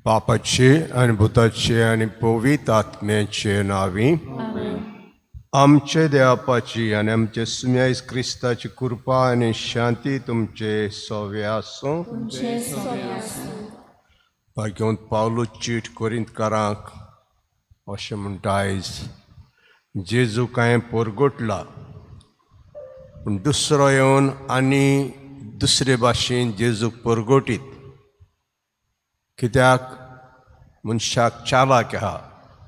बापाचे आनी भुताचे आनी पवित्र आत्म्याचे नांवी आमचे देवापाची आनी आमचे सुम्या क्रिस्ताची कृपा आनी शांती तुमचे सवे आसूं. भाग्यवंत पावलू चीट कोरिंतकारांक अशें म्हणटा, आयज जेजू कांय परगटला पूण दुसरो येवन आनी दुसरे भाशेन जेजूक परगटीत. कित्याक मनशाक चालाक आहा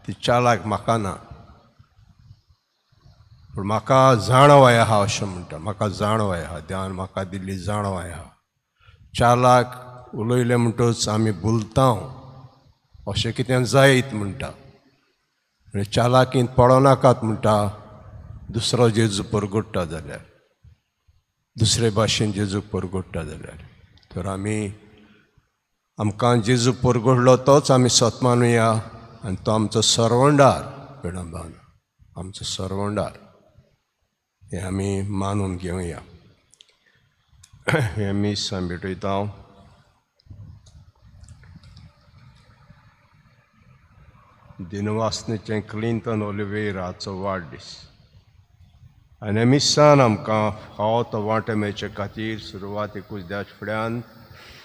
ती चालाक म्हाका ना, पूण म्हाका जाणवाय आहा अशें म्हणटा. म्हाका जाणवाय आहा, देवान म्हाका दिल्ली जाणवाय आहा. चालाक उलयलें म्हणटच आमी भुलता अशें कितें जायत म्हणटा. चालाकींत पडनाकात म्हणटा. दुसरो जेजू परगट्टा जाल्यार, दुसरे भाशेन जेजू परगट्टा जाल्यार, तर आमी आमकां जेजू परगडलो तोच आमी सतमानुया आनी तो आमचो सरवंडार विडंबन, आमचो सरवंडार हें आमी मानून घेवया. हें मीस आमी भेटयता. दिनवासनेचें क्लिंटन ओलिवेराचो वाडदीस आनी मिसान आमकां फावो तो वांटो मेळचे खातीर सुरवातेकूच द्याच फुड्यान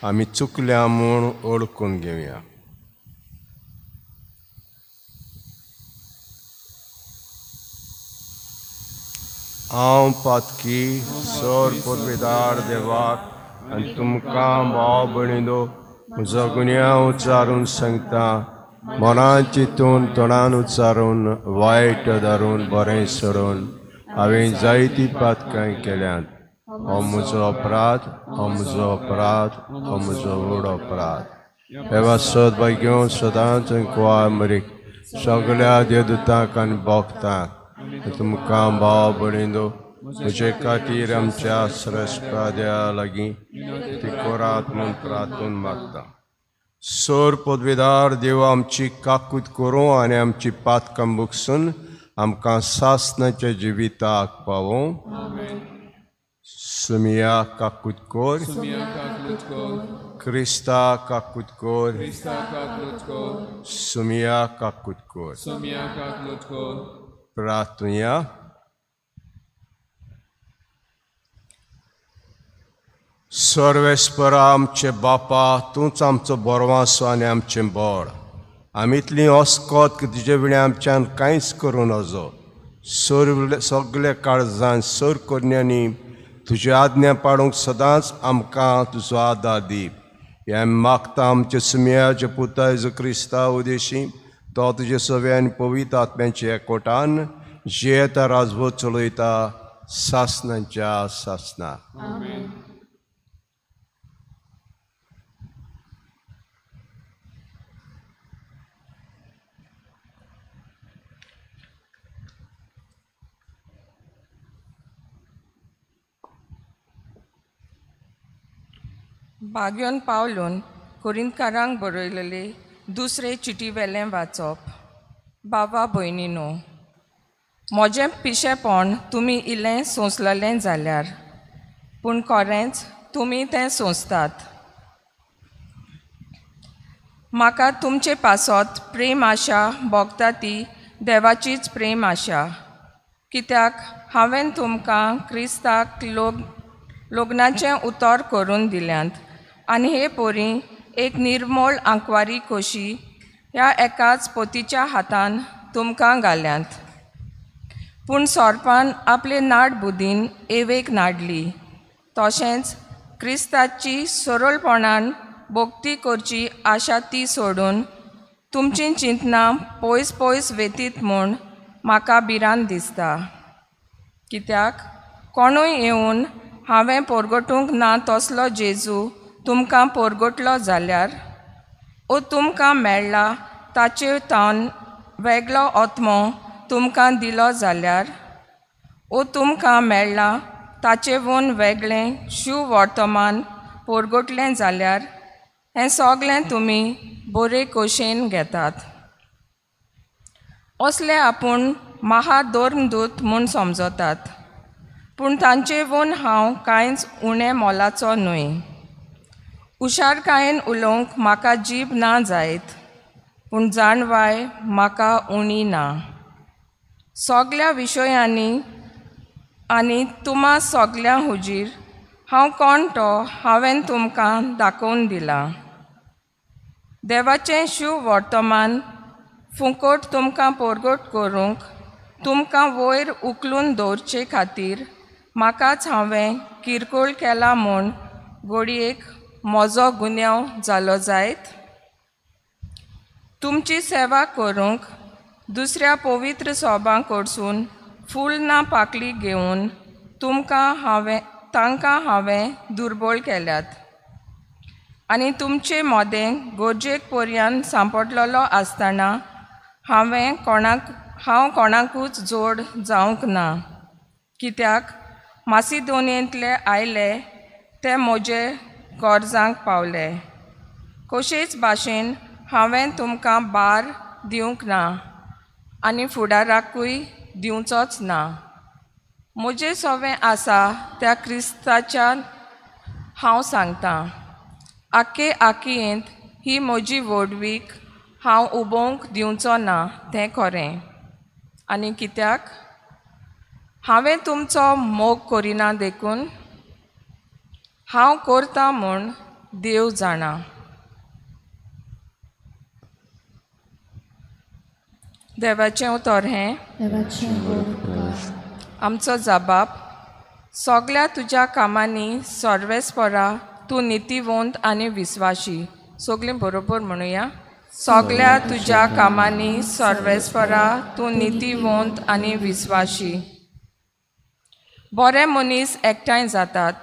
आमी चुकल्या म्हूण ओळखून घेवया. हांव पातकी सर पुर्वेदार देवाक आनी तुमकां भाव भयणीनो म्हजो गुन्यांव उच्चारून सांगता. मनान चिंतून तोंडान उच्चारून वायट धरून बरें सोडून हांवें जायतीं पातकां केल्यांत. हो म्हजो अपराध, हो म्हजो अपराध, हो म्हजो व्हड अपराध. देवा सदभाग्य सदांच कुवार मरीक सगळ्या देवदूतांक आनी भक्तांक तुमकां भाव भयणीनो म्हजे खातीर आमच्या स्रश्टा देवा लागीं ती कोरात म्हूण प्रार्थून मागता. सोर पदवेदार देव आमची काकूत करूं आनी आमची पातकां बुकसून आमकां सासणाच्या जिविताक पावों. सुमिया काकूत कोर, क्रिस्ता काकूत कोर, सुमिया काकूत कोर. प्रार्थुया. सर्वेस्परा आमचे बापा, तूंच आमचो बरवासो आनी आमचें बळ. आमी इतली अस्कत की तुजे विणें आमच्यान कांयच करूं नजो. सगळे काळजान सर करण्यांनी तुजी आज्ञा पाडूंक सदांच आमकां तुजो आदार दी. हें मागता आमचे सुमयाचे पुता जेजू क्रिस्ता उदेशी, तो तुजे सवे आनी पवित्र आत्म्याच्या एकवटान जियेता राजवट चलयता सासणाच्या सासना. बाग्योन पावलून कोरिंतकारांक बरयलेले दुसरे चिटी वेलें वाचप. बाबा भयणीनो, म्हजें पिशेपण तुमी इल्लें सोंसलेलें जाल्यार, पूण खरेंच तुमी तें सोंसतात. म्हाका तुमचे पासत प्रेम आशा भोगता ती देवाचीच प्रेम आशा. कित्याक हांवें तुमकां क्रिस्ताक लग्नाचें उतर करून दिल्यांत आनी हे पोरी एक निर्मोळ आंकवारी कशी ह्या एकाच पोतीच्या हातान तुमकां घाल्यांत. पूण सोरपान आपले नाड बुदीन एवेक नाडली, तशेंच क्रिस्ताची सरळपणान भक्ती करची आशा ती सोडून तुमची चिंतनां पयस पयस वेतीत म्हूण म्हाका भिरांत दिसता. कित्याक कोणूय येवन हांवें पोरगटूंक ना तसलो जेजू तुमकां पोरगटलो जाल्यार ओ तुमकां मेळ्ळा ताचे तावन वेगळो आत्मो तुमकां दिलो जाल्यार ओ तुमकां मेळ्ळा ताचेवून वेगळें शुवर्तमान पोरगटलें जाल्यार हें सगळें तुमी बरे खोशेन घेतात. असले आपूण महाधर्मदूत म्हूण समजतात, पूण तांचेवून हांव कांयच उणें मोलाचो न्हय. हुशारकायेन उलोवंक म्हाका जीब ना जायत, पूण जाणवाय म्हाका उणी ना. सगल्या विशयांनी आनी तुमा सगल्यां हुजीर हांव कोण तो हांवें तुमकां दाखोवन दिलां. देवाचें शुवर्तमान फुकट तुमकां पोरगट करूंक तुमकां वयर उखलून दवरचे खातीर म्हाकाच हांवें किरकोळ केला म्हूण घडयेक म्हजो गुन्यांव जालो जायत. तुमची सेवा करूंक दुसऱ्या पवित्र सोबां कडसून फूल ना पाकळी घेवन तुमकां हांवें तांकां हांवें दुर्बळ केल्यात आनी तुमचे मोदें गरजेक पर्यान सांपडलेलो आसतना हांवें हांव कोणाकूच जोड जावंक ना. कित्याक मासिदोनियेंतले आयले ते म्हजे गरजांक पावले. कशेच भाशेन हांवें तुमकां भार दिवंक ना आनी फुडाराकूय दिवचोच ना. म्हजें सवें आसा त्या क्रिस्ताच्या हांव सांगतां, आखे आखयेंत ही म्हजी व्हडवीक हांव उबोवंक दिवचो ना तें खरें. आनी कित्याक हांवें तुमचो मोग करिना देखून हांव करता म्हूण देव जाणा. देवाचें उतर हें. आमचो जबाब. सगल्या तुज्या कामांनी सर्वेस्परा तूं नितीवंत आनी विस्वाशी. सगळीं बरोबर म्हणुया. सगल्या तुज्या कामांनी सर्वेस्परा तूं नितीवंत आनी विस्वाशी. बरे मनीस एकठांय जातात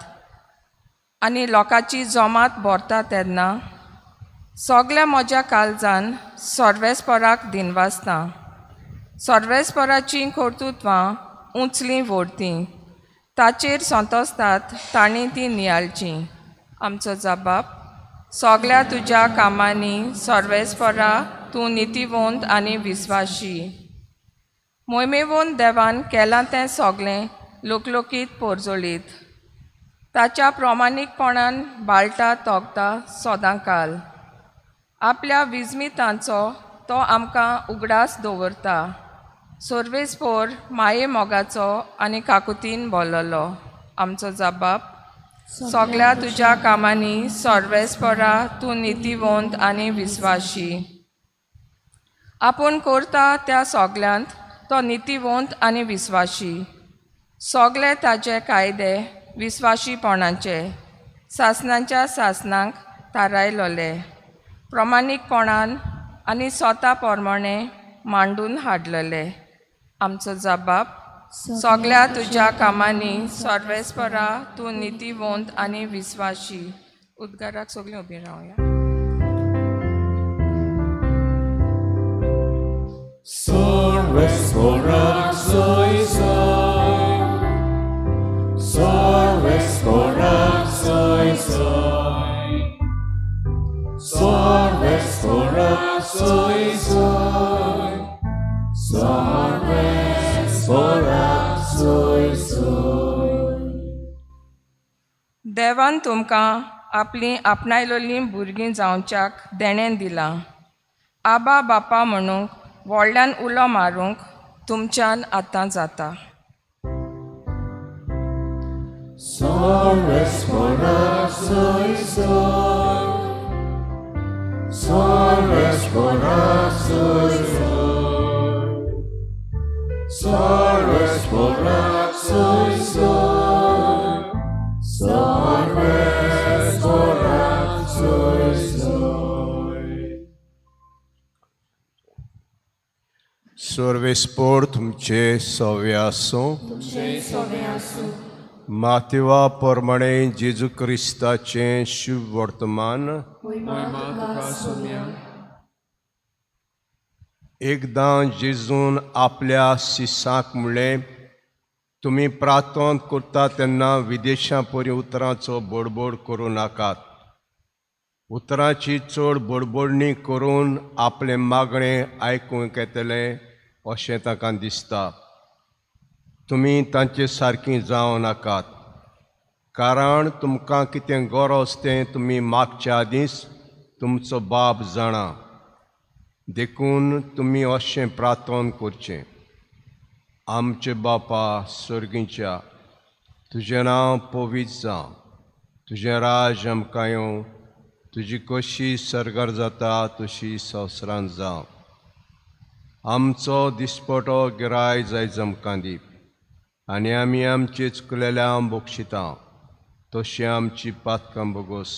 आनी लोकांची जमात भरता तेन्ना सगल्या म्हज्या काळजान सर्वेस्पराक दिनवासता. सर्वेस्पराचीं कर्तृत्वां उंचलीं व्हडतीं, ताचेर संतोसतात तांणी तीं नियाळचीं. आमचो जबाब. सगल्या तुज्या कामांनी सर्वेस्परा तूं नितीवंत आनी विस्वाशी. मोहिमेवंत देवान केलां तें सगळें लोकलोकीत पोरजोळीत, ताच्या प्रमाणीकपणान बाळटा तोगता सदां काल. आपल्या विजमितांचो तो आमकां उगडास दवरता. सर्वेस्पोर माये मोगाचो आनी काकुतीन भरलेलो. आमचो जबाब. सगल्या तुज्या कामांनी सर्वेस्परा तूं नितीवंत आनी विस्वाशी. आपूण करता त्या सगल्यांत तो नितीवंत आनी विस्वाशी. सगळे ताजे कायदे विस्वाशीपणाचे सासनाच्या सासनाक थारायलोले प्रमाणीकपणान आनी स्वता प्रमाणे मांडून हाडलेले. आमचो जबाब. सगल्या तुज्या कामांनी सर्वेस्परा तूं नितीवंत आनी विस्वाशी. उद्गाराक सगळीं उबीं रावया. Sorvespora soy soy, sorvespora soy soy, sorvespora soy soy, sorvespora soy soy. देवान तुमकां आपलीं आपणायलोलीं भुरगीं जावच्याक देणें दिलां. आबा बापा म्हणूंक व्हडल्यान उलो मारूंक तुमच्यान आतां जाता. Sorvespora soy soy. Sorvespora soy soy. Sorvespora soy soy. Sorvespora soy soy. Sorvespor तुमचे सवे आसूं. मातेवा प्रमाणे जेजू क्रिस्ताचें शुभ वर्तमान. एकदां जेजून आपल्या शिसांक म्हणलें, तुमी प्रार्थना करता तेन्ना विदेशां परी उतरांचो बडबड करूं नाकात. उतरांची चड बडबडणी करून आपलें मागणें आयकूंक येतलें अशें तांकां दिसता. तुमी तांचे सारकीं जावं नाकात, कारण तुमकां कितें गरज तें तुमी मागच्या आदींच तुमचो बाप जाणा. देखून तुमी अशें प्रार्थना करचें: आमचे बापा सर्गीच्या, तुजें नांव पवित्र जावं, तुजें राज आमकां येवं, तुजी कशी सर्गार जाता तशी संवसारांत जावं. आमचो दिसपटो गिराय जायज आमकां दी, आनी आमी आमचे चुकलेल्या बक्षिता तशी आमची पातकां बोगोस,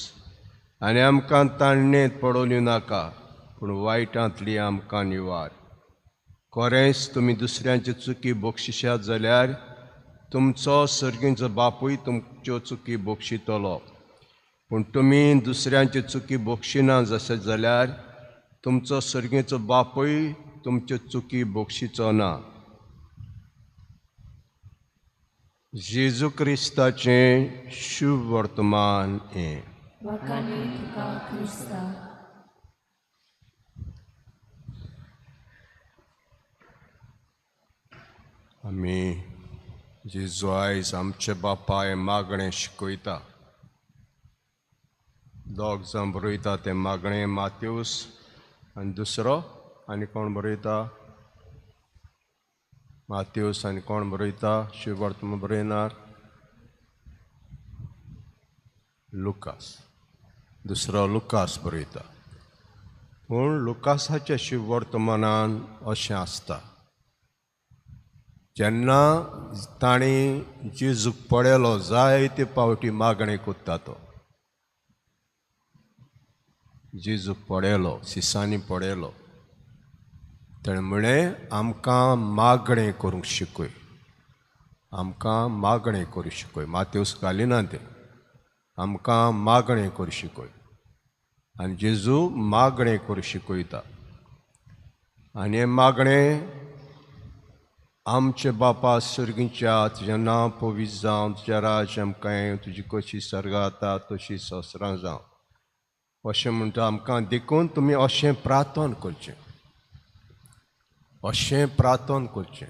आनी आमकां ताणणेंत पडोवनी नाका, पूण वायटांतली आमकां निवार. खरेंच तुमी दुसऱ्यांची चुकी बक्षिशात जाल्यार तुमचो सर्गींचो बापूय तुमच्यो चुकी बक्षितलो. पूण तुमी दुसऱ्यांची चुकी बक्षिना जशें जाल्यार तुमचो सर्गींचो बापूय तुमच्यो चुकी बक्षिचो ना. जेजू क्रिस्ताचें शुभ वर्तमान हें. आमी जेजू आयज आमचे बापाय मागणें शिकयता. दोग जाण बरयता तें मागणें, मात्यूस आनी दुसरो आनी कोण बरयता? मात्यूस आनी कोण बरयता? शिववर्तमान बरयनार लुकास, दुसरो लुकास बरयता. पूण लुकासाच्या शिववर्तमानान अशें आसता, जेन्ना ताणें जेजूक पळयलो जायते पावटी मागणें करता तो. जेजूक पळयलो, शिसांनी पळयलो, ताणें म्हणलें, आमकां मागणें करूंक शिकय, आमकां मागणें करूंक शिकय. मात्यूस घालिना तें, आमकां मागणें करूंक शिकय. आनी जेजू मागणें करूंक शिकयता. आनी हें मागणें आमचे बापा सर्गीच्या, तुजें नांव पवित्र जावं, तुजें राज्य आमकां येवं, तुजी कशी सर्गां जाता तशी संवसारांत जावं, अशें म्हणटा आमकां. देखून तुमी अशें प्रार्थना करचें, अशें प्रार्थना करचें.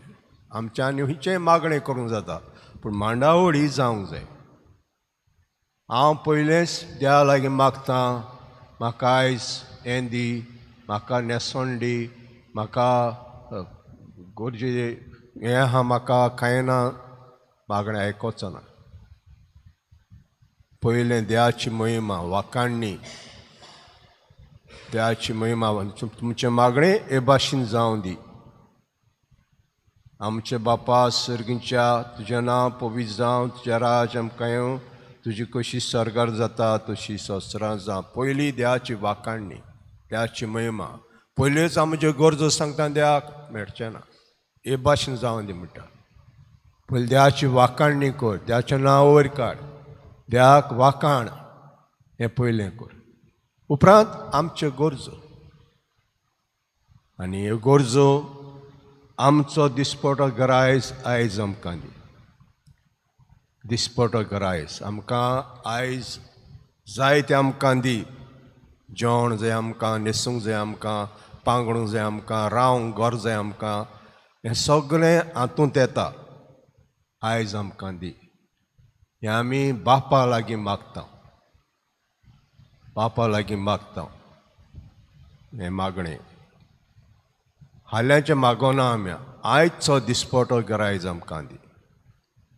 आमच्या आनी खंयचेंय मागणें करूंक जाता, पूण मांडावळ ही जावंक जाय. हांव पयलेंच देवा लागीं मागतां, म्हाका आयज हें दी, म्हाका न्हेसण दी, म्हाका गरजे हें आहा, म्हाका कांय ना. मागणें आयकोचो ना. पयलें देवाची महिमा वाखाणणी, देवाची महिमा, तुमचें मागणें हे भाशेन जावं दी. आमचे बापा सर्गीच्या, तुजें नांव पवित्र जावं, तुजें राज आमकां येवं, तुजी कशी सर्गार जाता तशी संवसारांत जावं. पयलीं देवाची वाखाणणी, देवाची महिमा. पयलींच आमच्यो गरजो सांगता देवाक मेळचें ना. हे भाशेन जावं दी म्हणटा. पयलीं देवाची वाखाणणी कर, देवाचें नांव वयर काड, देवाक वाखाण, हें पयलें कर. उपरांत आमच्यो गरजो, आनी ह्यो गरजो आमचो दिसपटो गरायस आयज आमकां दी. दिसपटो गरायस आमकां आयज जाय तें आमकां दी. जेवण जाय आमकां, न्हेसूंक जाय आमकां, पांगरूंक जाय आमकां, रावंक घर जाय आमकां, हें सगळें हातूंत येता. आयज आमकां दी. हें आमी बापा लागीं मागता, बापा लागीं मागता हें मागणें. हाल्याचें मागोना आमी, आयचो दिसपटो गरायज आमकां दी.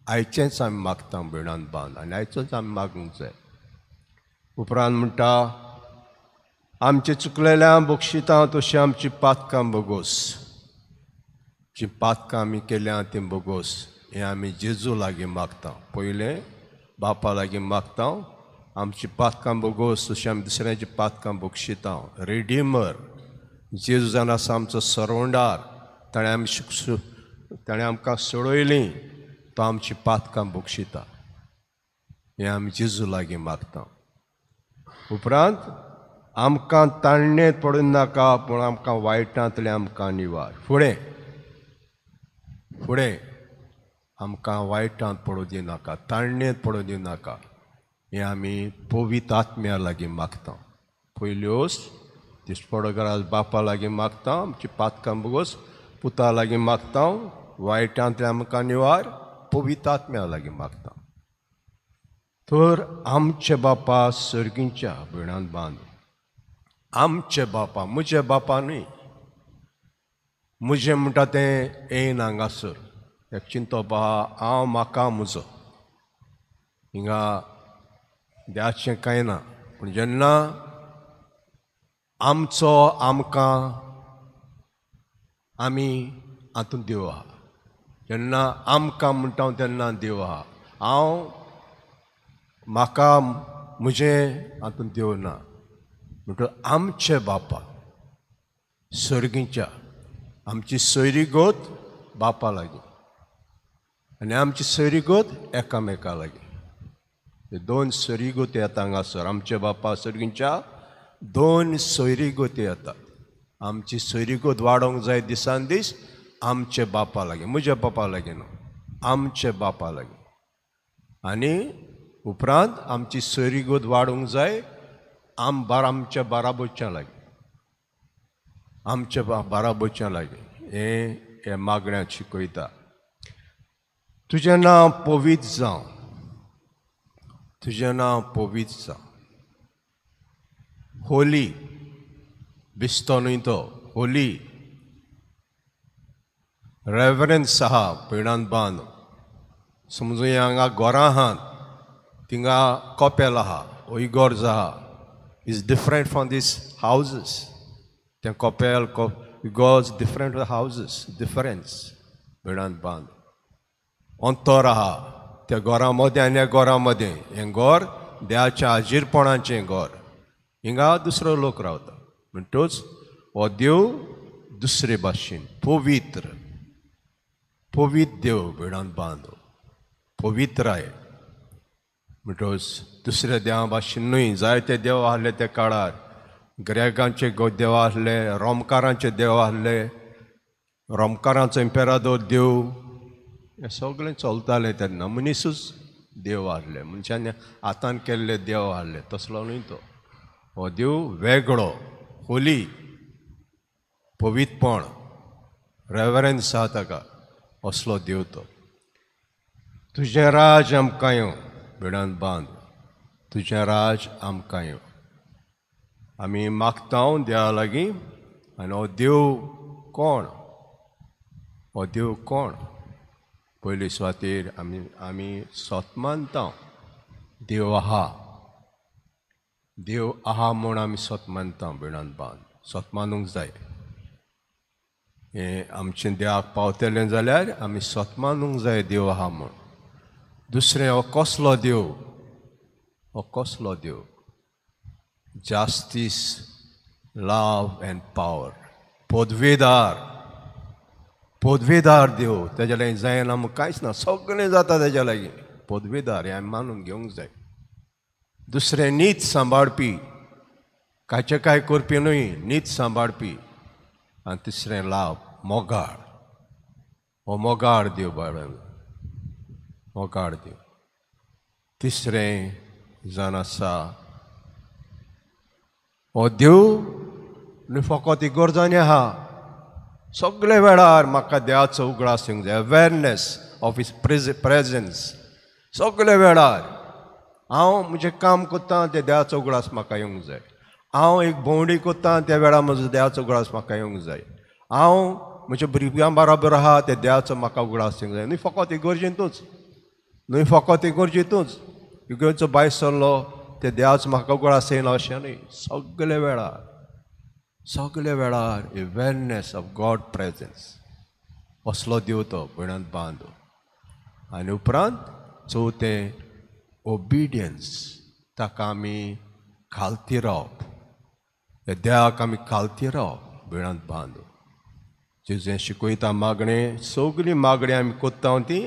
आयचेंच आमी मागता भयणान बांद आनी आयचोच आमी मागूंक जाय. उपरांत म्हणटा आमचे चुकलेल्या बक्षितां तशी आमची पातकां बोगोस. जी पातकां आमी केल्या तीं बोगोस. हें आमी जेजू लागीं मागता. पयलें बापा लागीं मागता आमची पातकां बोगोस तशी आमी दुसऱ्यांची पातकां बक्षिता. रिडीमर जेजू जावन आसा आमचो सरवंडार. ताणें आमी ताणें आमकां सोडयलीं. तो आमची पातकां बक्षिता. हें आमी जेजू लागीं मागता. उपरांत आमकां ताणणेंत पडून नाका पूण आमकां वायटांतलें आमकां निवार. फुडें फुडें आमकां वायटांत पडूं दिनाका, ताणणेंत पडूं दिनाका. हें आमी पवित्र आत्म्या लागीं मागता. पयल्योच दिसपडो घरा बापा लागीं मागता आमची पातकां बोगोस. पुता लागीं मागता वायटांतलें आमकां निवार. पवित्र आत्म्या लागीं मागता. तर आमचे बापा सर्गींच्या भयणान बांद. आमचे बापा, म्हजे बापा न्हय. म्हजें म्हणटा तें येयना हांगासर. एक चिंतप आहा हांव म्हाका म्हजो. हिंगा द्याचें कांय ना. पूण जेन्ना आमचो आमकां आमी हातूंत देव आहा. जेन्ना आमकां म्हणटा तेन्ना देव आहा. हांव म्हाका म्हजें हातूंत देव ना. म्हणटकच आमचे बापा सर्गीच्या आमची सोयरीगत बापा लागीं आनी आमची सोयरीगत एकामेका लागीं. दोन सोयरीगती येता हांगासर. आमचे बापा सर्गीच्या दोन सोयरीगती येतात. आमची सोयरीगत वाडोवंक जाय दिसान दीस आमचे बापा लागीं. म्हज्या बापा लागीं न्हू, आमचे बापा लागीं. आनी उपरांत आमची सोयरीगत वाडोवंक जाय आमच्या बाराबोच्या लागीं. आमच्या बाराबोच्या लागीं. हें हे मागण्यांत शिकयता. तुजें नांव पवित्र जावं. तुजें नांव पवित्र जावं. होली बिस्तो न्हय तो, होली रेवरन्स आहा भयणान बांद. समजुया हांगा घरां आहात थिंगा कपेल आहा, इगोर्ज आहा. Is different from these houses. तें कपेल इगोर्ज डिफरंट हावजीस. डिफरन्स भयणान बांद. अंतर आहा त्या घरां मदें आनी ह्या घरां मदें. हें घर देवाच्या हाजीरपणाचें घर. हिंगा दुसरो लोक रावता. म्हणटच हो देव दुसरे भाशेन पवित्र. पवित्र देव भयणान बांद. पवित्राय म्हणटच दुसऱ्या देवा भाशेन न्हय. जायते देव आहले त्या काळार. ग्रेगांचे देव आहले, रोमकारांचे देव आहले, रोमकारांचो इम्पेरादोर देव. हें सगळें चलतालें तेन्ना. मनीसूच देव आहले, मनशान हातान केल्ले देव आहले. तसलो न्हय तो. हो देव वेगळो, होली, पवित्रपण, रेवरन्स आहा ताका. असलो देव तो. तुजें राज आमकां येवं. भयणान बांद. तुजें राज आमकां येवं. आमी मागता देवा लागीं. आनी हो देव कोण? हो देव कोण? पयले सुवातेर आमी आमी सत मानता देव आहा. देव आहा म्हूण आमी सत मानता भयणान बांद. सत मानूंक जाय. हें आमचें देवाक पावतलें जाल्यार आमी सत मानूंक जाय देव आहा म्हूण. दुसरें, हो कसलो देव? हो कसलो देव? जास्तीस, लव एंड पावर. पदवेदार. पदवेदार देव. तेज्या लागीं जायना म्हूण कांयच ना, सगळें जाता तेज्या लागीं. पदवेदार हें आमी मानून घेवंक जाय. दुसरें, नीत सांबाळपी. कांयचें कांय करपी न्हय, नीत सांबाळपी. आनी तिसरें, लाभ, मोगाळ. हो मोगाळ देव बाळ, मोगाळ देव. तिसरें जावन आसा हो देव न्हय फकत इगोर्जांनी आहा. सगळे वेळार म्हाका देवाचो उगडास येवंक जाय. Awareness of his presence. सगळे वेळार हांव म्हजें काम करता तें देवाचो उगडास म्हाका येवंक जाय. हांव एक भोंवडी करता त्या वेळार म्हजो देवाचो उगडास म्हाका येवंक जाय. हांव म्हज्या भुरग्यां बराबर आहा त्या देवाचो म्हाका उगडास येवंक जाय. न्ही फकत इगर्जेंतूच. न्हय फकत इगर्जेतूच, इगर्जेचो भायर सरलो ते देवाचो म्हाका उगडास येना अशें न्हय, सगळे वेळार, सगळे वेळार अवेरनेस ऑफ गॉड प्रेजन्स असलो देव तो भयणांत बांदो. आनी उपरांत चवथें ओबिडियन्स, ताका आमी खालती रावप, ह्या देवाक आमी खालती रावप भयणांत बांदो. जें शिकयता मागणें, सगळीं मागणीं आमी कोत्ता ती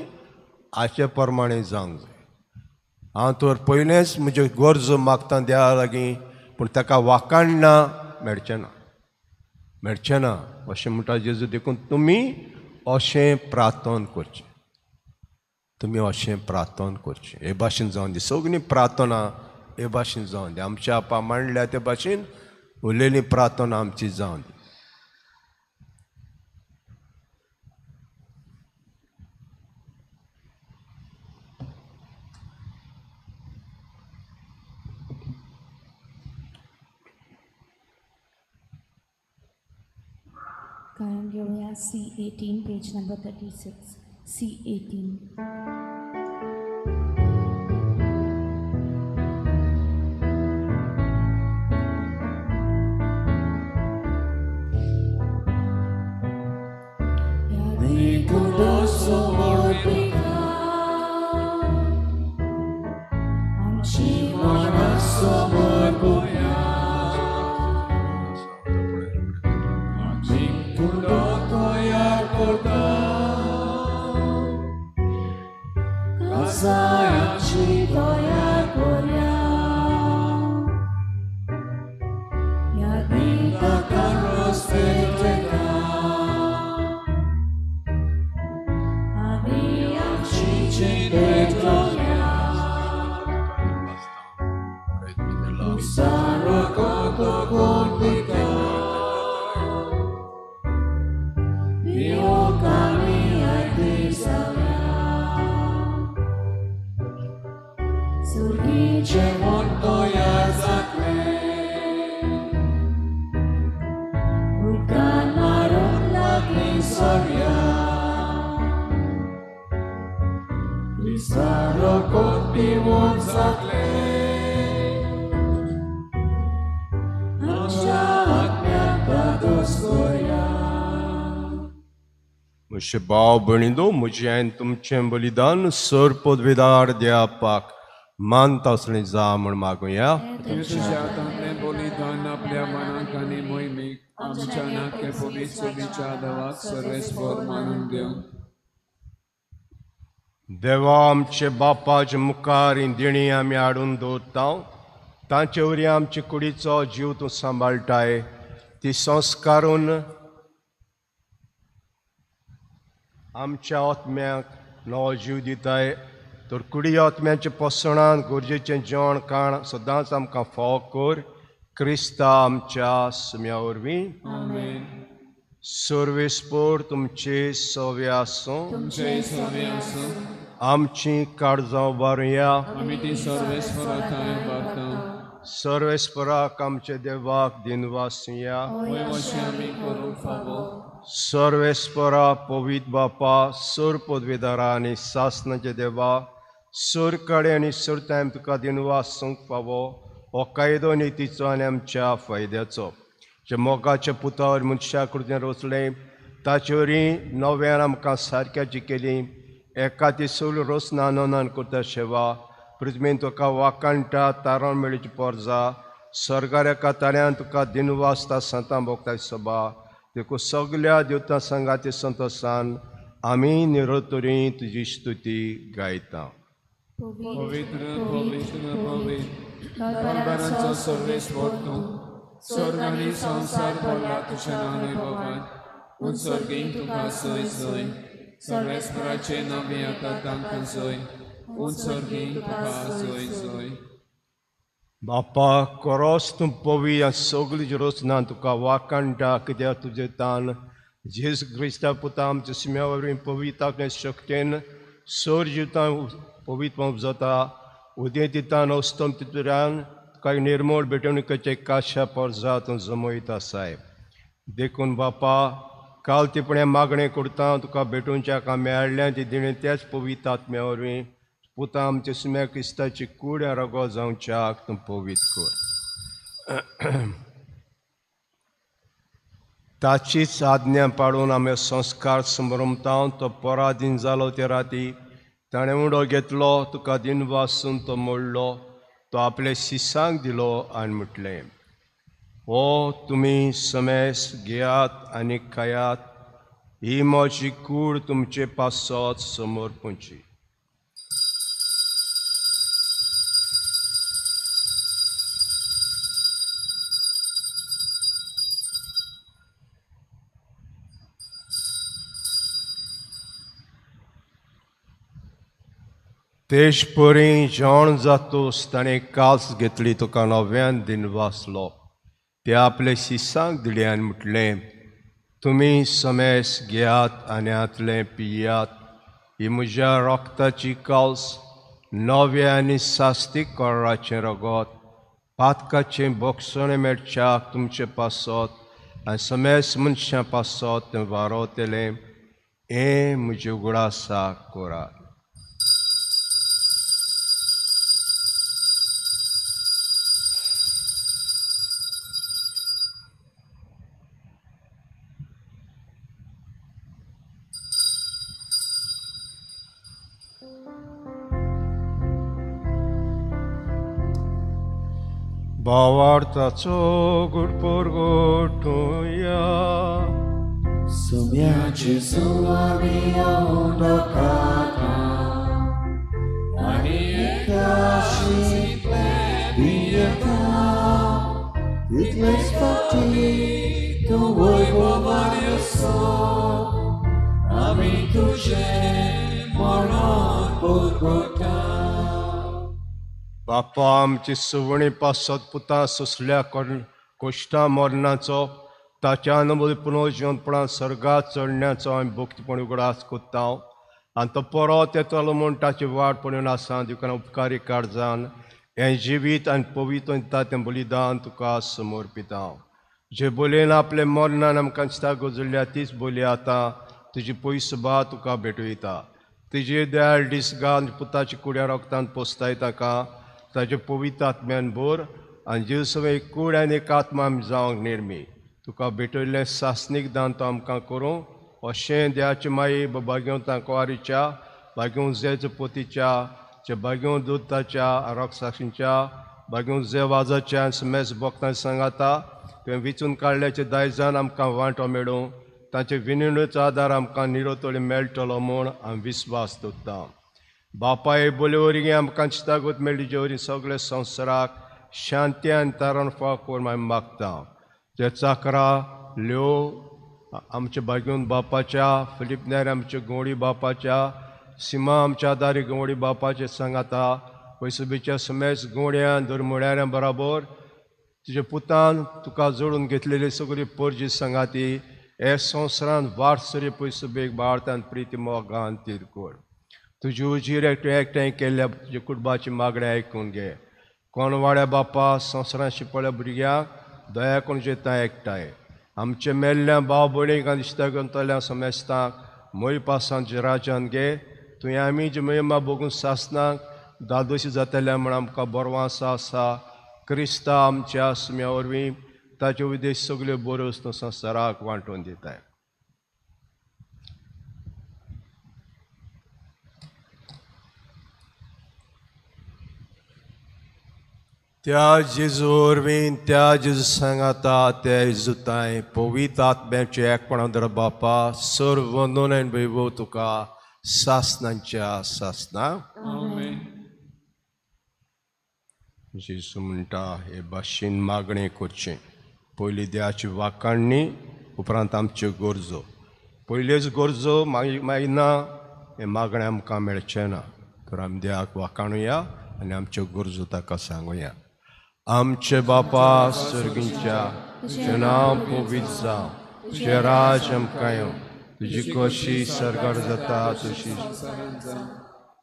आशे प्रमाणें जावंक जाय. हांव तर पयलेंच म्हज्यो गरजो मागता देवा लागीं, पूण ताका वाकाणना मेळचें ना, मेळचें ना अशें म्हणटा जेजू. देखून तुमी अशें प्रार्थना करचें, तुमी अशें प्रार्थना करचें, हे भाशेन जावन दी सगळीं प्रार्थना हे भाशेन जावन दी, आमच्या आपा मांडल्या ते भाशेन उरलेली प्रार्थना आमची जावन दी. गायन घेवया C18, page number 36, C18. म्हजे भाव भयणींनो, म्हजें आनी तुमचें बलिदान सर पदवेदार देवाक मानता असलें जा म्हूण मागुया. तुज्या हातांतलें बलिदान आपल्या मनाक आनी मोहिमेक आमच्या नाके पवित्र देवाक सर्वेस्पर मानून घेवं. देवा, आमचे बापाच्या मुखार ही देणी आमी हाडून दवरता, तांचे वरवीं आमचे कुडीचो जीव तूं सांबाळटाय, ती संस्कारून आमच्या आत्म्याक नवो जीव दिताय. तर कुडी आत्म्याच्या पोसणान गरजेचें जेवण खाण सदांच आमकां फावो कर, क्रिस्ता आमच्या सुम्या वरवीं. सर्वेस्पर तुमचे सवे आसूं, आमची काळजां उबारुया, सर्वेस्पराक आमच्या देवाक दिनवासुया. सर्वेस्परा पवित्र बापा, सर पदवेदारा आनी सासनाचे देवा, सर कडे आनी सर टायम तुका दिनवासूंक फावो हो कायदो नितीचो आनी आमच्या फायद्याचो. जे मोगाच्या पुतावर मनशा कृतीन रचलें ताचे वरवीं नव्यान आमकां सारक्याची केली, एका ती सगळी रचना ननान करता सेवा. पृथ्वीन तुका वाकाणटा तारण मेळची पोरजा, स्वर्गार एका ताळ्यान तुका दिनवासता संतां भोगता सभा. देखून सगल्या देवतां संगाती संतोसान आमी निरोतरी तुजी स्तुती गायता. पवित्र पवित्र पवित्र दरबारांचो सर्वेस्पर तूं, स्वर्ग आनी संवसार भरला तुज्या नांवान भगवान, उत्सर्गीं तुका सोय सोय, सर्वेस्पराचें नांव आतां तांकां सोय, उत्सर्गीं तुका सोय सोय. बापा, कोरोस तूं पवी आनी सगळी रचना तुका वाकाणटा, कित्याक तुजें तान जेजू क्रिस्ता पुता आमच्या सुम्या वरवीं पवित्र आपल्या शक्तेन सर जिवता पवित्र उपजता. उदेंतितान अस्तम तितुरान तुका निर्मळ भेटवणुकेचे काशा पोरजा तूं जमयता साहेब. देखून बापा, काल तिपणे मागणें करता तुका भेटोवच्याक मेळ्ळें ती दिणें त्याच पवित्र आत्म्या वरवीं पुता आमच्या सुम्या क्रिस्ताची कूड रगो जावच्याक तूं पवित्र कर. ताचीच आज्ञा पाडून आमी संस्कार संभ्रमता. तो पराधीन जालो ते राती ताणें उडो घेतलो, तुका दिनवासून तो मोडलो, तो आपले शिसांक दिलो आनी म्हटलें, हो तुमी समेस घेयात आनी खायात, ही म्हजी कूड तुमचे पासत समर्पणची. तेश परी जेवण जातूस ताणें कास घेतली, तुका नव्यान दिनवासलो, ते आपले शिसांक दिले आनी म्हटलें, तुमी समेस घेयात आनी हांतलें पियात, ही म्हज्या रक्ताची कास, नव्या आनी सास्तीक कराराचें रगत, पातकाचें बोगसणें मेळच्याक तुमचे पासत आनी समेस मनशां पासत तें वारोवतलें, हें म्हजे उगडासाक करात. भावार्थाचो गुडपोरगोटुया सुम्याचे सुवामी उदकाता आनी एकाशितले पियेता तितलेच फावटी तूं वैभवान असो आमी तुजें मरण परगटा. बापा आमची सुवणी पासत पुता सोंसल्या कोश्टा मरणाचो ताच्या अनुभव पुनर्जिवंतपणान सर्गात चडण्याचो आमी भक्तीपण उगडास कोत्ता आनी तो परत येतलो म्हूण ताची वाट पळोवन आसा. देखून उपकारी काळजान हें जिवीत आनी पवित्र दिता तें बलिदान तुका समर्पिता. जे बोलयेन आपले मरणान आमकां दिसता गजल्ल्या तीच बोली आतां तुजी पयस बा तुका भेटयता. तुजी दयाळ दीस घाल पुताची कुड्या रक्तान पोसताय ताका ताचे पवित्र आत्म्यान भर आनी जेजू एक कूड आनी एक आत्मा आमी जावंक निर्मी. तुका भेटयल्लें सासणीक दान तो आमकां करूं अशें देवाचे माई बागेवन कुवारीच्या बागेवन जेज पोतीच्या जे बागेवन दुताच्या आरोग साक्षींच्या बागेवन जे वाजाच्या आनी समेस भक्तां सांगाता तुवें विचून काडल्याचे दायजान आमकां वांटो मेळूं तांचे विनवणेचो आदार आमकां निरोतोळी मेळटलो म्हूण आमी विस्वास दवरता. बापाय बोले वरवीं आमकां चितागूत मेळ्ळी जे वरवीं सगळे संवसाराक शांती आनी तारण फाव करून आमी मागता. जे चाकरा ल्यो आमच्या बागेवन बापाच्या फिलीप नायर आमच्या गवळी बापाच्या सीमा आमच्या आदारी गवळी बापाचे सांगाता पयसुबीच्या समेस गवळ्यान धर्मोड्यां बराबर तुज्या पुतान तुका जोडून घेतलेली सगळी परजी सांगाती हे संवसारान वाट सरी पयसुबेक भारतान प्रिती मोगान तिरकोर. तुजी उजीर एकटें एकठांय केल्ल्या तुज्या कुटुंबाची मागणें आयकून घे. कोण वाड्या बापा संवसारान शिंपडल्या भुरग्यांक दया करून जेता एकठांय आमचे मेल्ल्या भाव भयणीक आनी इश्टागंतल्या समेस्तांक मोय पासांचे राजान घे. तुवें आमी जी महिमा भोगून सासनाक दादोशी जातल्या म्हूण आमकां बरवासा आसा. क्रिस्ता आमच्या सुम्या वरवीं ताचे उद्देश सगल्यो बऱ्यो वस्तू संवसाराक वांटून दिताय. त्या जेजू वरवीं त्या जेजू सांगाता त्या जेजूताय पवित्र आत्म्याचे एकपणा दर बापा सर्व वंदन आनी वैभव तुका सासनांच्या सासना. जेजू म्हणटा हे भाशेन मागणें करचें. पयलीं देवाची वाखाणणी, उपरांत आमच्यो गरजो. पयल्योच गरजो मागीर मागीर ना हें मागणें आमकां मेळचें ना. तर आमी देवाक वाखाणुया आनी आमच्यो गरजो ताका सांगुया. आमचे बापा सर्गींच्या तुजें नांव पवित्र जावं, तुजें राज आमकां येवं, तुजी कशी सर्गार जाता तशी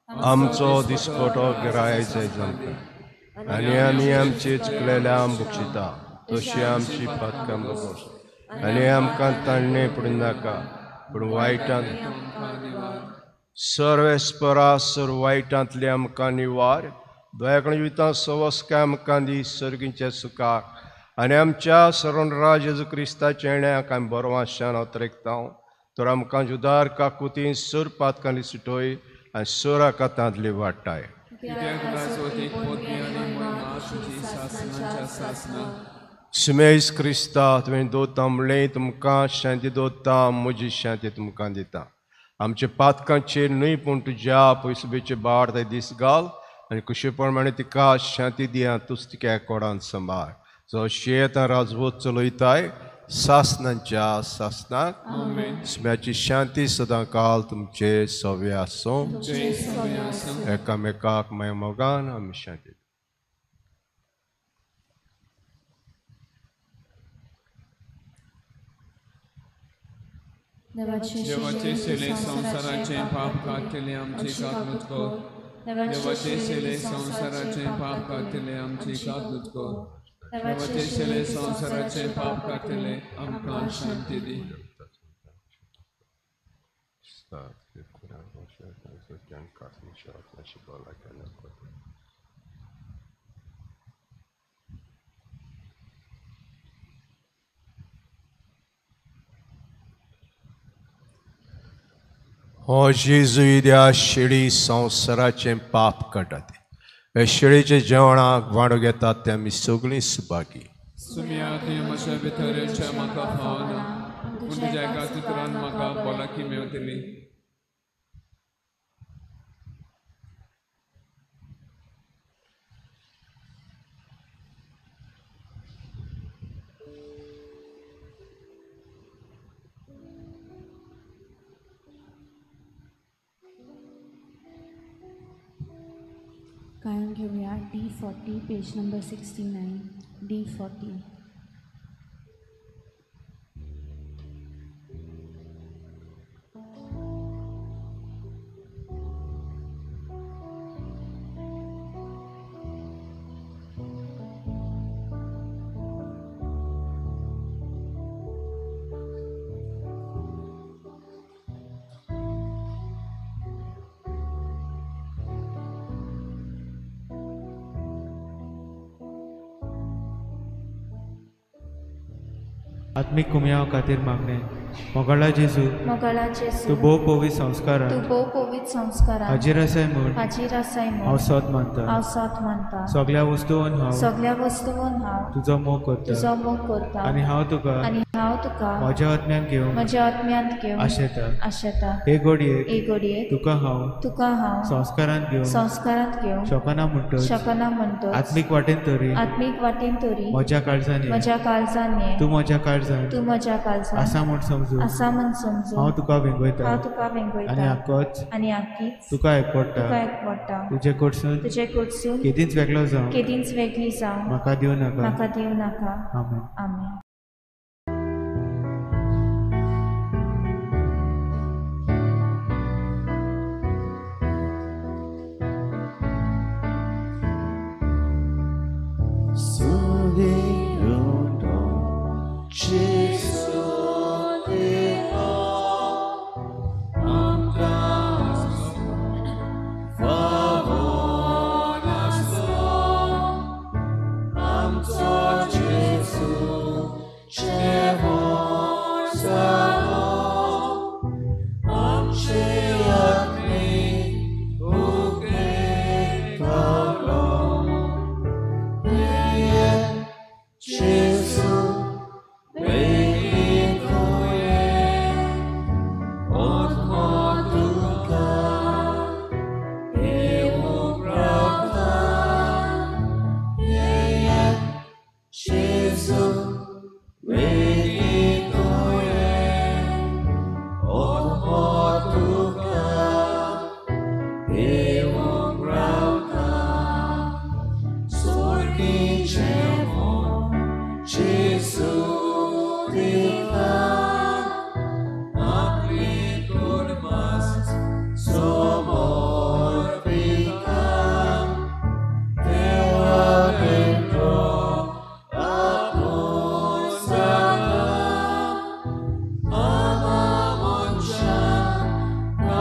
आमचो दिसपटो गिराय जायत आमकां आनी आमी आमचे चुकलेल्या आम बक्षिता तशी आमची पातकां बगोस आनी आमकां ताणणें पडूं नाका पूण वायटान. सर्वेस्परा सर वायटांतले आमकां निवार दयाकण जिवितां सवस्काय आमकां दी सर्गींचे सुखाक आनी आमच्या सरणराज जेजू क्रिस्ताच्या येण्याक आमी बरो आशान अतरेकता तर आमकां जुदार काकुती सर पातकांनी सुटोय आनी सर आकातांतली वाडटाय. सुमेश क्रिस्ता तुवें दोता म्हणलें तुमकां शांती दोता म्हजी शांती तुमकां दिता. आमच्या पातकांचेर न्हय पूण तुज्या पयसुबेचे बाड ते दीस घाल आनी कुशे प्रमाणे तिका शांती दिया तूच तिका कोडान सांबाळ जो शेत राजवत चलयताय सासनांच्या सासनाक. सुम्याची शांती सदां काल तुमचे सवे आसूं. एकामेकाक माय मोगान आमी शांती. देवाचे सेले संवसाराचे पाप काडटले आमची काकूत कर. देवाचे सेले संवसाराचे पाप काडटले आमची काकूत कर. देवाचे सेले संवसाराचे पाप काडटले आमकां शांती दी. हो जेजू त्या शेळी संवसाराचें पाप काडटा. हे शेळीच्या जेवणाक वांटो घेतात ते आमी सगळीं सुभागी. सुम्या तुवें म्हज्या भितर येवचें म्हाका फावना पूण तुज्या एका चित्रान म्हाका भलायकी मेवतली. गायन घेऊया D40 page number 69 D40. आत्मीक कुमयाव खातीर मागणें. मोगाळा जेजू, तूं भोव पवित्र संस्कारांत हाजीर आसाय म्हूण हांव सोद मानता. सगळ्या वस्तून हांव तुजो मोग करता आनी हांव तुका म्हज्या आत्म्यांत घेवंक आशेता. हे घडयेक तुका हांव संस्कारांत घेवंक शकना म्हणटच आत्मीक वाटेन तरी म्हज्या काळजान ये, तूं म्हज्या काळजान आसा म्हूण समजून हांव तुका वेंगयता आनी आकीच तुका एकवटा. तुजे कडसून केदींच वेगळो जावं म्हाका दिवं नाका. आमेन. आमेन.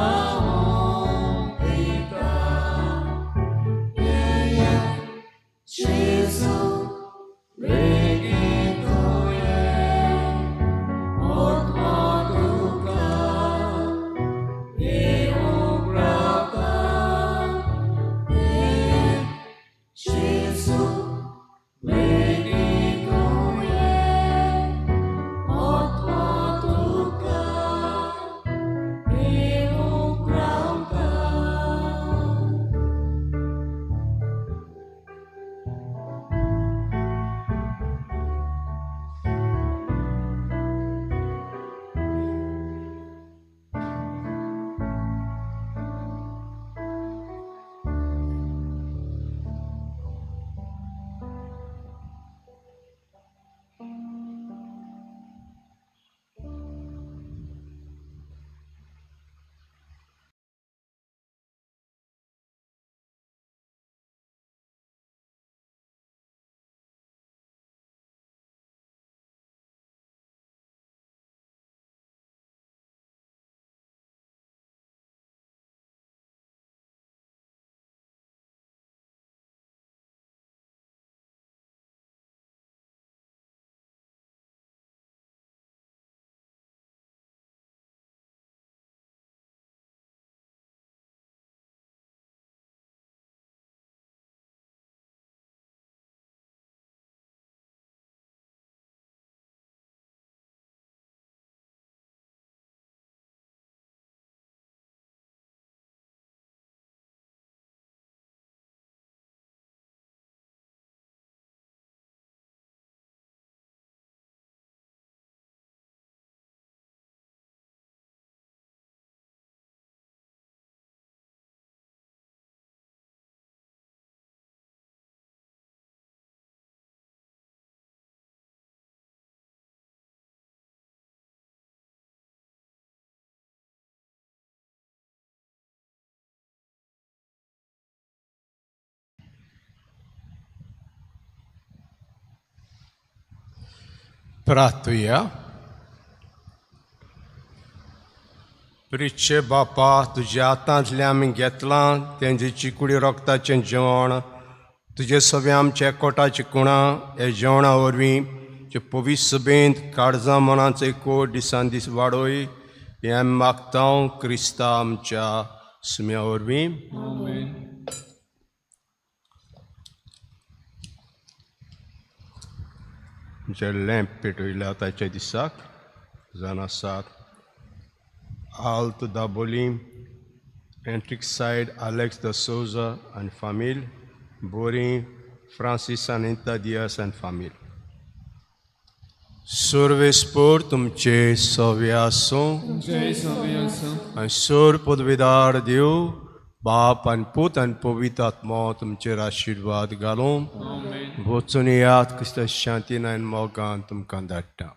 Mama, प्रार्थुया. प्रिचे बापा, तुज्या हातांतलें आमी घेतलां तेंचे चिकुडी रोगताचें जेवण, तुजे सगळें आमच्या एकवटाची कुणां ह्या जेवणा वरवीं जे पवित्र सभेंत काळजां मनाचो एकवट दिसान दीस वाडय, हें आमी मागता क्रिस्ता आमच्या सुम्या वरवीं. जे लॅम्प पेटयला ताच्या दिसाक जावन आसात आल्त दाबोली, एंट्रीक सायड आलेक्स the Souza आनी फामील, बोरी फ्रांसीस अनिता दियास आनी फामील. सर्वेस्पोर तुमचे सवे आसूं आनी सोर पदवीदार देव बाप आनी पूत आनी पवित्र आत्मो तुमचेर आशिर्वाद घालूं. वचून याद क्रिस्ता शांतीन आनी मोगान तुमकां धाडटा.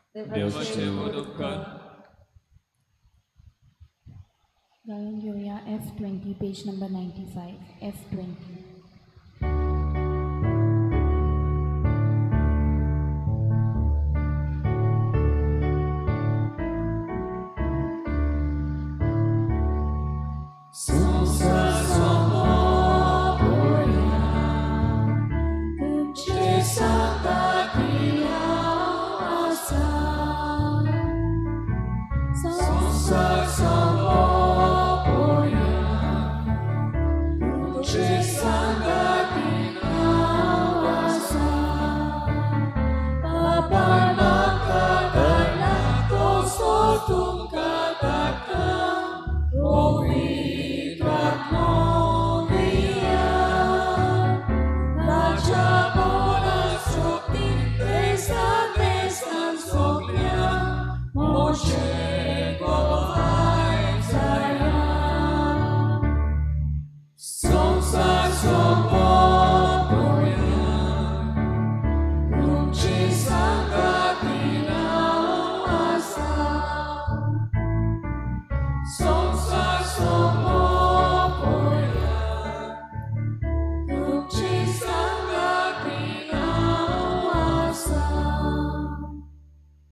गायन घेवया F20, page number 95, F20. संसार